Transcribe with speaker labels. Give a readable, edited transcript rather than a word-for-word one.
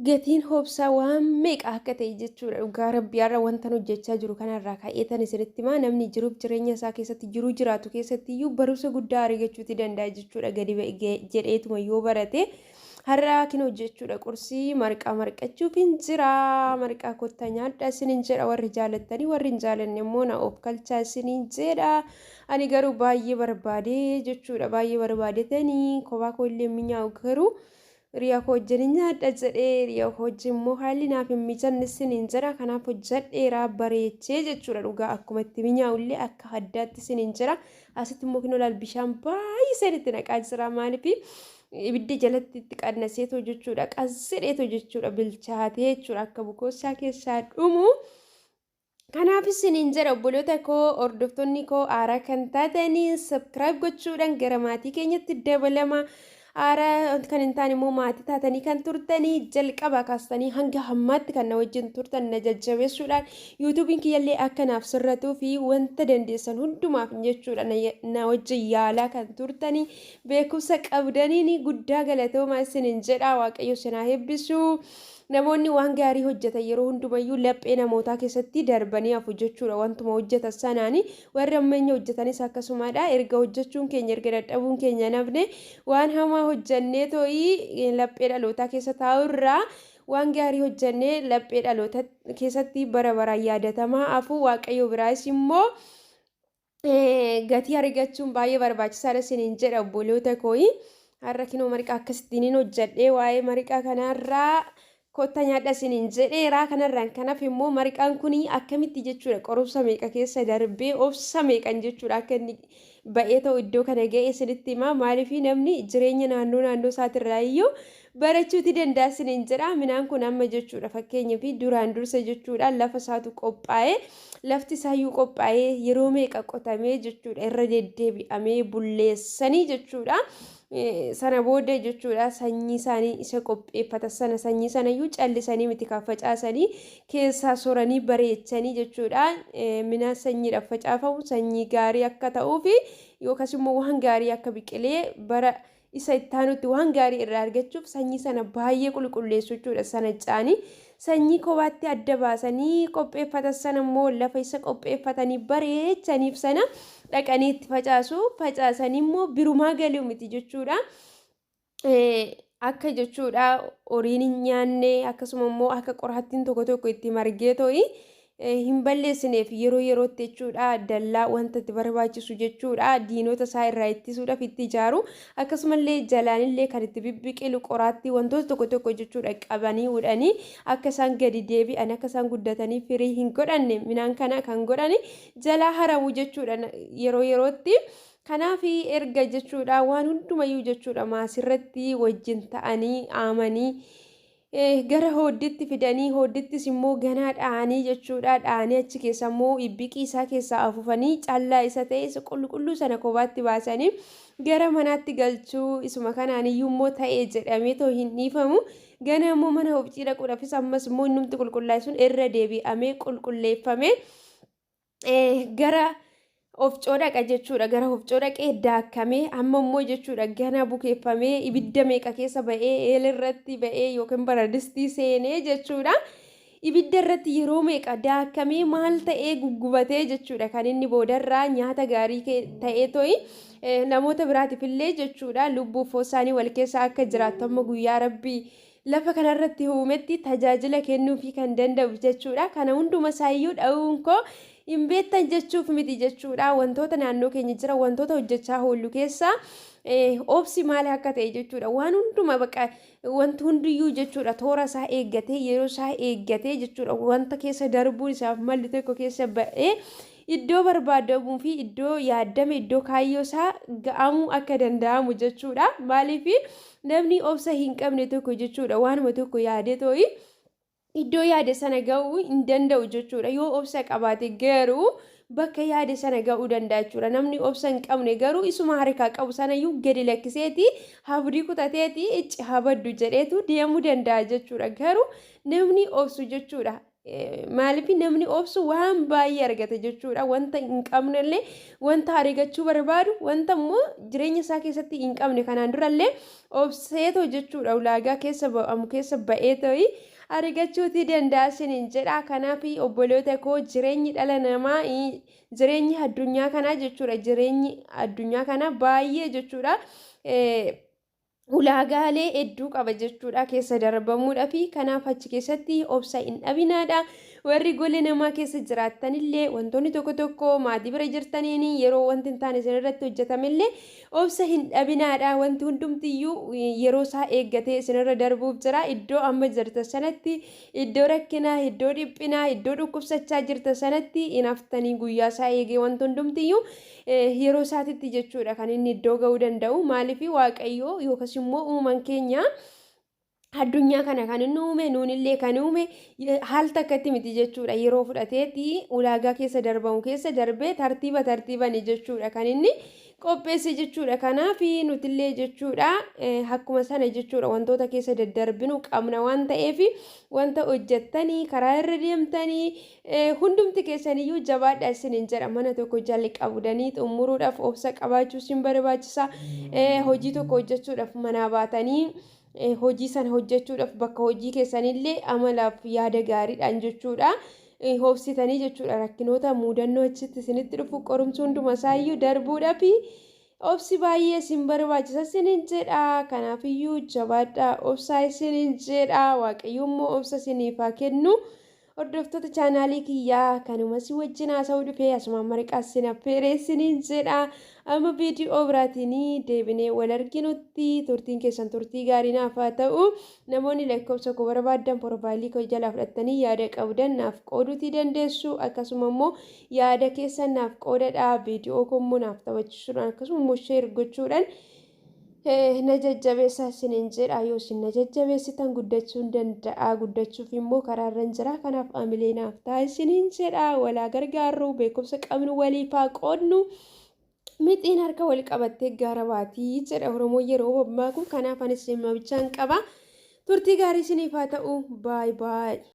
Speaker 1: Gatiin hobsaa waan meeqa akka ta'e jechuudha. Dhugaa Rabbii har'a wantan hojjechaa jiru kanarraa ka'eetan isinitti himaa, namni jiruuf jireenya isaa keessatti jiruu jiraatu keessatti iyyuu barumsa guddaa argachuuti danda'a jechuudha gadi jedheetuma yoo barate. Har'a kinoo jechuudha qursii marqaa marqachuuf hin jira. Marqaa kottaa nyaadha isinin jedha warri jaalattanii, warri hin jaalanne immoo na of kalchaa isinin jedha. Ani garuu baay'ee barbaadee jechuudha, baay'ee barbaadetanii kophaa koo illee minyaa'u, garuu hiriyaa koo wajjin hin nyaadha jedhee, hiriyaa koo wajjin immoo haalli naaf hin mijanne isiniin jedha. Kanaaf hojjedheera bareechee jechuudha, dhugaa akkuma itti minyaa'u illee akka addaatti isiniin jedha. Asitti immoo kinoo laal bishaan baay'iseen itti naqaa jira, maaliif ibidda jalatti itti qannaseetoo jechuudha, qassedheetoo jechuudha, bilchaatee jechuudha akka bukoosaa keessaa dhumu. Kanaaf isiniin jedha obboloota koo, hordoftoonni koo haaraa kan taatanii subscribe gochuudhaan gara maatii keenyatti dabalama. Haaraa kan hin taane immoo maatii taatanii kan turtanii jalqabaa kaastanii hanga hammaatti kan na wajjin turtan na jajjabeessuudhaan yuutuubiin kiyyallee akka naaf sirratuu fi wanta dandeessan hundumaaf jechuudha na wajjin yaalaa kan turtanii beekumsa qabdaniin guddaa galatoomaa isiniin jedha. Waaqayyo isin haa eebbisu. Namoonni waan gaarii hojjetan yeroo hundumayyuu laphee namootaa keessatti darbanii hafu jechuudha. Wantuma hojjetan sanaani warri ammeenya hojjetanis akkasumadha. Erga hojjechuun keenya, erga dadhabuun keenya nafne, waan hamaa hojjannee too'ii laphee dhalootaa keessa taa'u irraa waan gaarii hojjannee laphee dhaloota keessatti bara baraan yaadatamaa hafu, Waaqayyo biraas immoo gatii argachuun baay'ee barbaachisaadha isiniin jedha obboloota kooyi. Har'a kinoo marqaa akkasittiin hin hojjedhee, waa'ee marqaa kanarraa kotta nyaadha isiniin jedheera. Kanarraan kanaaf immoo marqaan kun akkamitti jechuudha qorumsa meeqa keessa darbee, obsa meeqan jechuudha akka inni ba'ee ta'u iddoo kana ga'e isinitti hima. Maaliif namni jireenya naannoo naannoo isaatirraa iyyuu barachuuti danda'a isiniin jedha. Minaan kun amma jechuudha fakkeenyaaf duraan dursa jechuudha lafa isaatu qophaa'ee, lafti isaayyuu qophaa'ee, yeroo meeqa qotamee jechuudha, irra deddeebi'amee bulleessanii jechuudha. Sana booda jechuudha sanyii isaanii isa qopheeffatan sana, sanyii sanayyuu callisanii miti kan facaasanii, keessaa soranii bareechanii jechuudha. Minaan sanyiidhaaf facaafamu sanyii gaarii akka ta'uufi yookaas immoo waan gaarii akka biqilee bara isa itti aanutti waan gaarii irraa argachuuf sanyii sana baay'ee qulqulleessu jechuudha. Sana caanii sanyii kophaatti adda baasanii qopheeffatan sana immoo lafa isa qopheeffatanii bareechaniif sana dhaqanii itti facaasu. Facaasanii immoo birumaa galuu miti jechuudha. Akka jechuudha horiin hin nyaanne, akkasuma immoo akka qoraattiin tokko tokko itti margee to'i hin balleessineef yeroo yerootti jechuudha dallaa wanta itti barbaachisu jechuudha diinota isaa irraa ittisuudhaaf itti ijaaru. Akkasumallee jalaanillee kan itti bibbiqilu qoraattii wantoota tokko tokko jechuudha qabanii hudhanii akka isaan gadi deebi'an, akka isaan guddatanii firii hin godhanne minaan kana kan godhani jalaa haramu jechuudha yeroo yerootti. Kanaaf erga jechuudha waan hundumayyuu jechuudha maasirratti wajjin ta'anii aamanii gara hoodditti fidanii, hooddittis immoo ganaa dha'anii jechuudha, dha'anii achi keessa immoo ibbiqii isaa keessaa afuufanii callaa isa ta'e isa qulqulluu sana kophaatti baasanii gara manaatti galchuu. Isuma kanaan iyyuu immoo ta'e jedhamee too hin dhiifamu. Gana immoo mana hobcii dhaquudhaafis ammas immoo innumti qulqullaa'e sun irra deebi'amee qulqulleeffamee gara ofcoo dhaqa jechuudha. Gara ofcoo dhaqee daakkamee amma immoo jechuudha gana bukeeffamee ibidda meeqa keessa ba'ee, eela irratti ba'ee yookiin baradistii seenee jechuudha. Ibidda irratti yeroo meeqa daakkamee, maal ta'ee, guggubatee jechuudha kan inni boodarraa nyaata gaarii ta'ee to'i namoota biraatiif illee jechuudha lubbuu isaanii wal keessa akka jiraattu amma guyyaa Rabbii lafa kanarratti uumetti tajaajila kennuufii kan danda'u jechuudha. Kana hunduma isaayyuu dha'uun koo hin beektan jechuuf miti jechuudha. Wantoota naannoo keenya jira, wantoota hojjechaa oollu keessaa obsi maal akka ta'e jechuudha. Waan hunduma baqa wanti hundiyyuu jechuudha toora isaa eeggatee, yeroo isaa eeggatee jechuudha wanta keessa darbuun isaaf malli tokko keessa ba'ee iddoo barbaadamuu fi iddoo yaaddame, iddoo kaayyoo isaa ga'amuu akka danda'amu jechuudha. Maaliif namni obsa hin qabne tokko jechuudha waanuma tokko yaadee too'i iddoo yaade sana ga'uu hin danda'u jechuudha. Yoo obsa qabaate garuu bakka yaade sana ga'uu danda'a jechuudha. Namni obsa hin qabne garuu isuma harkaa qabu sanayyuu gadi lakkiseeti, abdii kutateeti, icci habaddu jedheetu deemuu danda'a jechuudha. Garuu namni obsu jechuudha. Maaliif namni obsu waan baay'ee argata jechuudha. Wanta hin qabnellee, wanta argachuu barbaadu, wanta immoo jireenya isaa keessatti hin qabne kanaan durallee obseetoo jechuudha, ulaagaa keessa ba'amu keessa ba'ee ta'ii argachuutii danda'a isiniin jedha. Kanaaf obboloota koo, jireenyi dhala namaa, jireenyi addunyaa kanaa jechuudha, jireenyi addunyaa kanaa baay'ee jechuudha. Ulaagaalee hedduu qaba jechuudha keessa darbamuudha fi kanaaf achi keessatti obsa hin dhabinaadha. Warri gola namaa keessa jiraattanillee, wantoonni tokko tokko maatii bira jirtaniin yeroo wanti hin taane isinirratti hojjetamillee obsa hin dhabinaadha. Wanti hundumtiyyuu yeroo isaa eeggatee isinirra darbuuf jira. Iddoo amma jirtan sanatti, iddoo rakkinaa, iddoo dhiphinaa, iddoo dhukkubsachaa jirtan sanatti hin haftanii. Guyyaa isaa eegee wanti hundumtiyyuu yeroo isaatitti jechuudha kan inni iddoo ga'uu danda'u. Maaliif Waaqayyo yookas immoo uuman keenya addunyaa kana kan inni uume, nuunillee kan uume haal takkatti miti jechuudha. Yeroo fudhateeti ulaagaa keessa darbamu keessa darbee tartiiba tartiibani jechuudha kan inni qopheesse jechuudha. Kanaaf nutillee jechuudha akkuma sana jechuudha wantoota keessa daddarbinu qabna waan ta'eef, wanta hojjettanii karaa irra deemtanii hundumti keessaniyyuu jabaadha isiniin jedha. Mana tokko jalqabdanii xumuruudhaaf obsa qabaachuu isin barbaachisa. Hojii tokko hojjechuudhaaf manaa baatanii hojii sana hojjechuudhaaf bakka hojii keessanillee amalaaf yaada gaariidhaan jechuudha. Obsitanii jechuudha rakkinoota muudannoo achitti isinitti dhufu, qorumsa hunduma isaayyuu darbuudhaaf obsi baay'ee isin barbaachisa isiniin jedha. Kanaafiyyuu jabaadha, obsaa isiniin jedha. Waaqayyo immoo obsa isiniif haa kennu. Hordoftoota chaanaalii kiyyaa, kanuma si wajjin haasa'uu dhufee asumaan marqaa isin affeeree isiniin jedha. Amma viidiyoo biraatiin deebinee wal arginutti turtiin keessan turtii gaarii naaf haa ta'u. Namoonni lakkoofsa koo barbaaddan profile koo jalaa fudhattanii yaada qabdan naaf qooduutii dandeessu. Akkasuma immoo yaada keessan naaf qoodadha. Viidiyoo koo immoo naaf taphachiisuudhaan, akkasuma immoo share gochuudhaan na jajjabeessaa isiniin jedha. Yoo isin na jajjabeessitan guddachuu hin danda'a. Guddachuuf immoo karaarra jira. Kanaaf amilee naaf ta'a isiniin jedha. Walaa gargaarru, beekumsa qabnu waliif haa qoodnu. Mixiin harka wal qabattee gaara baatii jedha Oromoo yeroo bobbaaku. Kanaaf anis dhimma bichaan qaba. Turtii gaarii isiniif haa ta'u. Baay baay.